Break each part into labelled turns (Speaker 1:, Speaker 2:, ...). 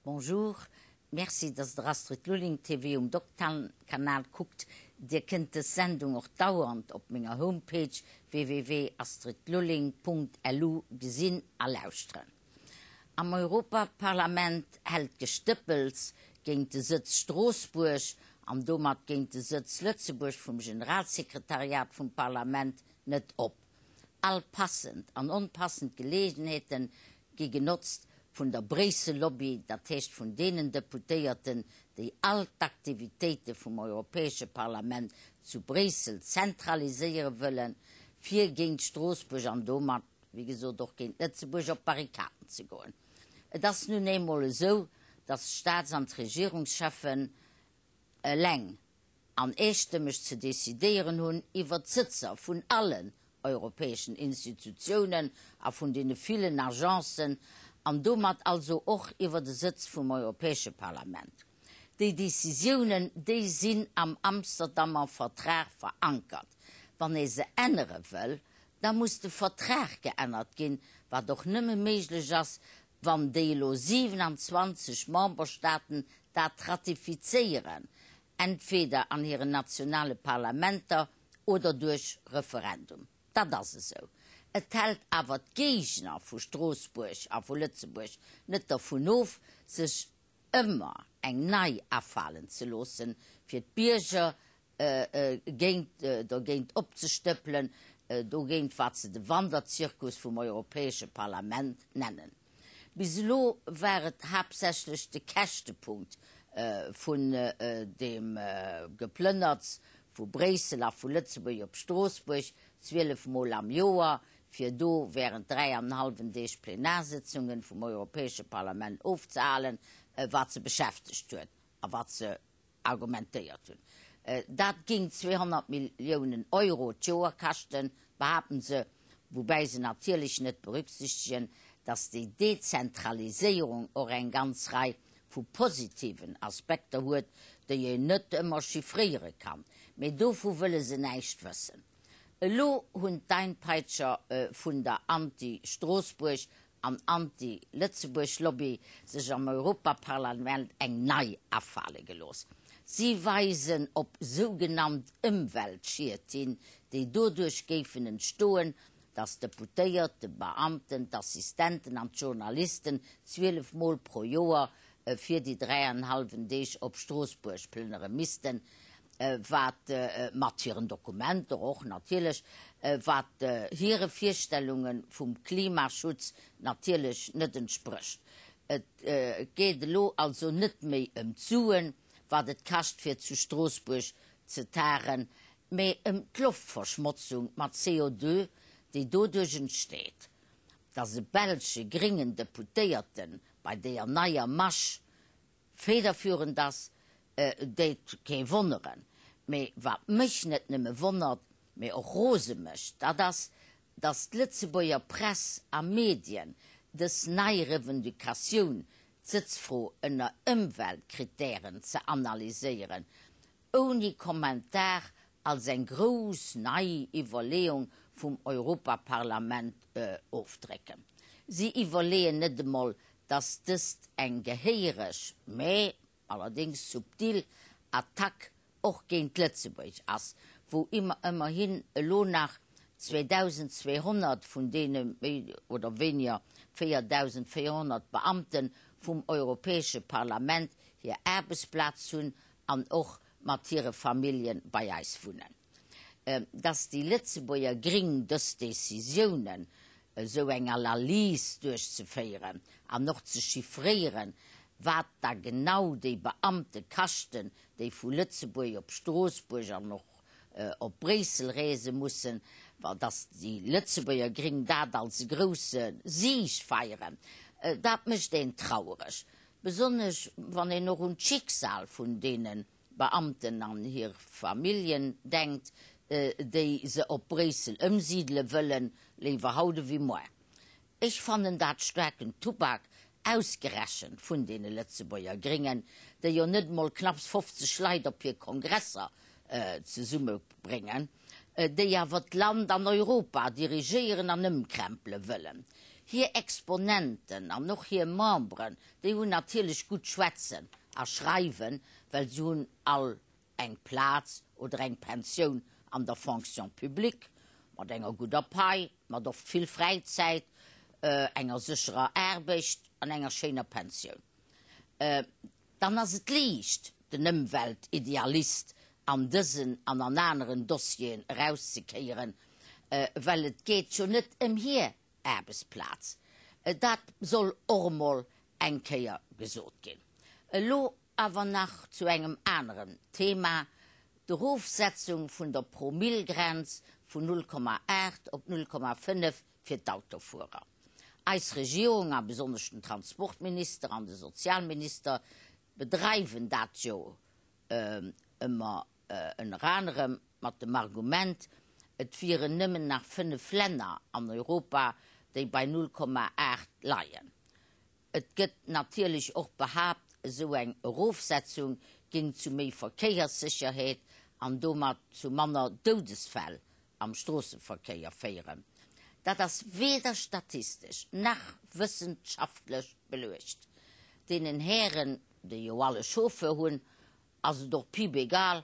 Speaker 1: Bonjour, merci dass der Astrid Lulling TV um Doktankanal kuckt. Dir kënnt dës Sendung och dauernd op menger Homepage www.astridlulling.lu gesinn a lauschteren. Am Europaparlament hält d'Gestëppels géint de Sëtz Stroossbuerg an domat géint de Sëtz Lëtzebuerg vum Generalsekretariat vum Parlament net op. All passend an onpassend Geleegenheete gi genotzt vun der Bréissel-Lobby, dat heescht vun deenen Deputéierten, déi all d'Aktivitéite vum Europäesche Parlament zu Bréissel zentraliséiere wëllen, fir géint Stroossbuerg an domat, wéi gesot, och géint Lëtzebuerg op d'Barrikaden ze goen. Et ass nun eemol esou, datt d'Staats an d'Regierungscheffen eleng an eestëmmeg ze decidéieren hunn iwwert d'Sëtzer vun allen europäeschen Institutiounen a vun deene villen Agencen an domat also och iwwer de Sëtz vum Europäesche Parlament. Déi Decisiounen, déi sinn am Amsterdamer Vertrag verankert. Wann ee se ännere wëll, da muss de Vertrag geännert ginn, wat och nëmme méiglech ass, wann déi elo 27 Memberstaaten dat ratifizéieren, entweder an hiren nationale Parlamenter oder duerch Referendum. Dat ass esou. Et hält awer d'Géigner vu Stroossbuerg a vu Lëtzebuerg net dervun of, sech ëmmer eng nei afalen ze loossen, fir d'Bierger géint dergéint opzestëppelen, dogéint wat se de Wanderzirkus vum Europäesche Parlament nennen. Bis elo war et haaptsächlech de Käschtepunkt vun deem Geplënnerts vu Bréissel a vu Lëtzebuerg op Stroossbuerg, 12 mol am Joer, fir do während 3 an en hallwen Deeg Plenarsëtzungen vum Europäesche Parlament ofzehalen, wat se beschäftegt huet a wat se argumentéiert hunn. Dat géing 200 Milliounen Euro d'Joer kaschten, behaapten se, woubäi se natierlech net berücksichtegen, datt déi Dezentraliséierung och eng ganz Rei vu positiven Aspekter huet, déi een net ëmmer chiffréiere kann. Mee dovu wëlle se näischt wëssen. Elo hunn d'Einpeitscher vun der Anti-Stroossbuerg an Anti-Lëtzebuerg-Lobby sech am Europaparlament eng nei afale gelooss. Si weisen op sougenannt Ëmweltschied hin, déi doduerch géifen entstoen, datt d'Deputéiert, d'Beamten, d'Assistenten an d'Journalisten 12 Mol pro Joer fir déi dräianenhallwen Deeg op Stroossbuerg plënnere missten, wat mat hiren Dokumenter och natierlech, wat hire Virstellunge vum Klimaschutz natierlech net entsprécht. Et geet elo also net méi ëm d'Suen, wat et kascht fir zu Stroossbuerg ze tagen, mee ëm d'Loftverschmotzung mat CO2, déi doduerch entsteet. Datt e belsche gréngen Deputéierte bei deeër neier Masch Federführend ass, deet kee wonneren. Mee wat mech net nëmme wonnert, mee och rose mécht, dat ass, datt d'Lëtzebuerger Press a Medien dës nei Revendicatioun, d'Sëtzfro ënner Ëmweltkritären ze analyséieren, ouni Kommentar als eng grouss nei Iwwerleeung vum Europaparlament ofdrécken. Si iwwerleeën net emol, dass dëst eng gehéiereg, mä allerdéngs subtil Attack och géint Lëtzebuerg ass, wou ëmmerhin elo nach 2.200 vun deene méi oder wéiniger 4.400 Beamte vum Europäesche Parlament hir Aarbechtsplaz hunn an och mat hire Famillje bei eis wunnen. Dass déi Lëtzebuerger Gring dës Decisiounen, esou eng Analys duerchzeféieren an och ze chiffréieren, wat da genau déi Beamte kaschten, déi vu Lëtzebuerg op Stroossbuerg an och op Bréissel reese mussen, dass déi Lëtzebuerger Gring dat als grousse Sieg feieren, dat mécht een trauereg. Besonnesch wann een och un d'Schicksal vun deene Beamten an hir Familljen denkt, déi se op Bréissel ëmsidele wëllen, léiwer haut ewéi moar. Ech fannen dat staarken Tubak, ausgerechent vun deene Lëtzebuerger Gringen, déi jo net emol knapps 50 Leit op hir Kongresser zesummebréngen, déi awer d'Land an Europa dirigéieren an ëmkrempele wëllen. Hir Exponenten an och hir Memberen, déi hunn natierlech gutt schwätzen a schreiwen, well se hunn all eng Plaz oder eng Pensioun an der Fonction publique, mat enger gudder Pai, mat oft vill Fräizäit, enger sécherer Aarbecht an enger schéiner Pensioun. Dann ass et liicht, den Ëmweltidealist an dësen an an aneren Dossieren erauszekéieren, well et geet jo net ëm hir Aarbechtsplaz. Dat soll och emol eng Kéier gesot ginn. Elo awer nach zu engem aneren Thema, d'Erofsetzung vun der Promillgrenz vun 0,8 op 0,5 fir d'Autofuerer. Eis Regierung, a besonnesch den Transportminister an de Sozialminister, bedreiwen dat jo ëmmer ënner anerem mat dem Argument, et wieren nëmmen nach 5 Länner an Europa, déi bei 0,8 leien. Et gëtt natierlech och behaapt, esou eng Erofsetzung géing zu méi Verkéierssécherheet an domat zu manner Doudesfäll am Stroosseverkéier féieren. Dat ass weder statistesch nach wëssenschaftlech beluecht. Deenen Hären, déi jo all e Chauffeur hunn, ass et och pipegal,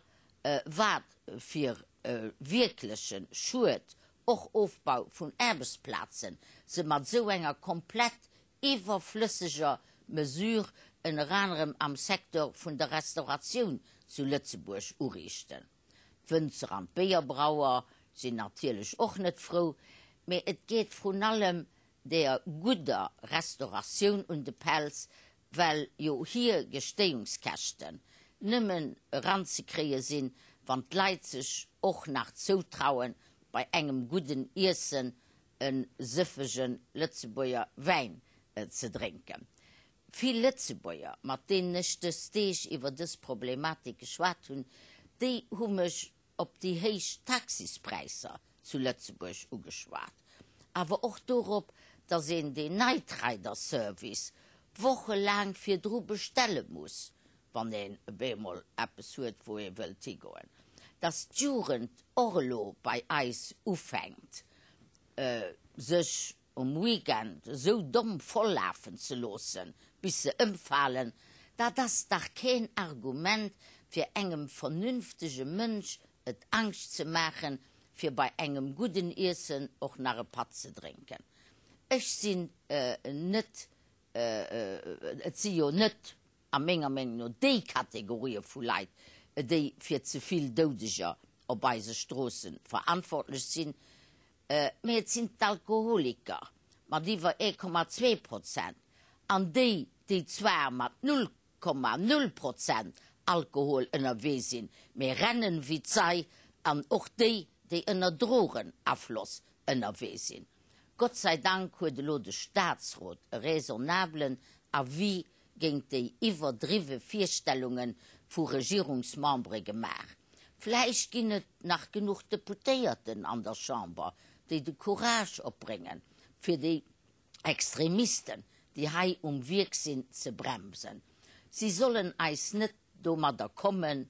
Speaker 1: wat fir e wierkleche Schued, och Ofbau vun Aarbechtsplazen, se mat esou enger komplett iwwerflësseger Mesure ënner anerem am Secteur vun der Restauratioun zu Lëtzebuerg uriichten. D'Wënzer an d'Béierbrauer sinn natierlech och net frou, mee et geet vrun allem der gudder Restauratioun un de Pelz, well jo hir Gestéiungskäschten nëmmen eranzekréie sinn, wann d'Leit sech och nach zoutrauen, bei engem gudden Iessen e sëffege Lëtzebuerger Wäin ze drénken. Vill Lëtzebuerger, mat deenen ech dës Deeg iwwer dës Problematik geschwat hunn, déi hu mech op déi héich Taxispräisser zu Lëtzebuerg ugeschwat, awer och dorop, datt een deen Night Rider Service wochelaang virdru bestelle muss, wann een op eemol eppes huet, wou ee wëllt higoen, datt d'Jugend och elo bei eis ufänkt, sech um Weekend esou domm vollafen ze loossen bis se ëmfalen, dat ass dach keen Argument fir engem vernünftege Mënsch et Angscht ze maachen fir bei engem gudden Iessen och nach e Patt ze drénken. Ech sinn net, et si jo net a menger Meenung no déi Kategorië vu Leit, déi fir ze vill Doudeger op eise Stroosse verantwortlech sinn, Mee et sinn d'Alkoholiker mat iwwer 1,2 Prozent an déi, déi zwar mat 0,0 Prozent Alkohol ënnerwee sinn, mee rennen wéi d'Sai an och déi, déi ënner Drogenafloss ënnerwee sinn. Gott sei Dank huet elo de Staatsrot e raisonnablen Avis géint déi iwwerdriwwe Virstellunge vu Regierungsmembere gemaach. Vläicht ginn et nach genuch Deputéierten an der Chamber, déi de Courage opbréngen, fir déi Extremisten, déi hei um Wierk sinn, ze bremsen. Si sollen eis net domadder kommen,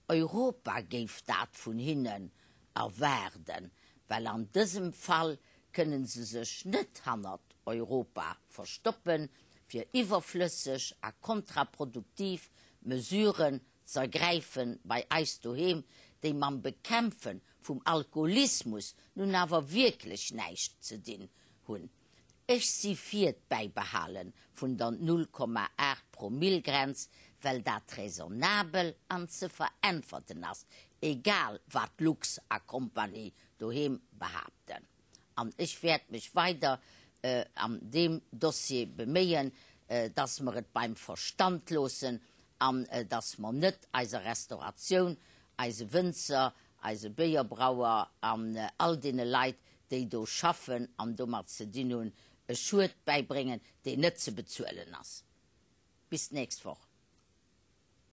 Speaker 1: Europa géif dat vun hinnen erwaarden, well an dësem Fall kënne se sech net hannert Europa verstoppen, fir iwwerflësseg a kontraproduktiv Mesuren z'ergräifen bei eis doheem, déi mam Bekämpfe vum Alkoholismus nun awer wierklech näischt ze dinn hunn. Ech si fir d'Bäibehale vun der 0,8 Promille-Grenz, well dat raisonnabel an ze veräntwerten ass, egal wat Lux a Kompanie doheem behaapten. An ech wäert mech weider an deem Dossier beméien, dass mer et beim Verstand loossen an dass mer net eiser Restauratioun, eise Wënzer, eise Béierbrauer an all deene Leit, déi do schaffen an domat ze dinn hunn, e Schued bäibréngen, deen net ze bezuelen ass. Bis d'nächst Woch.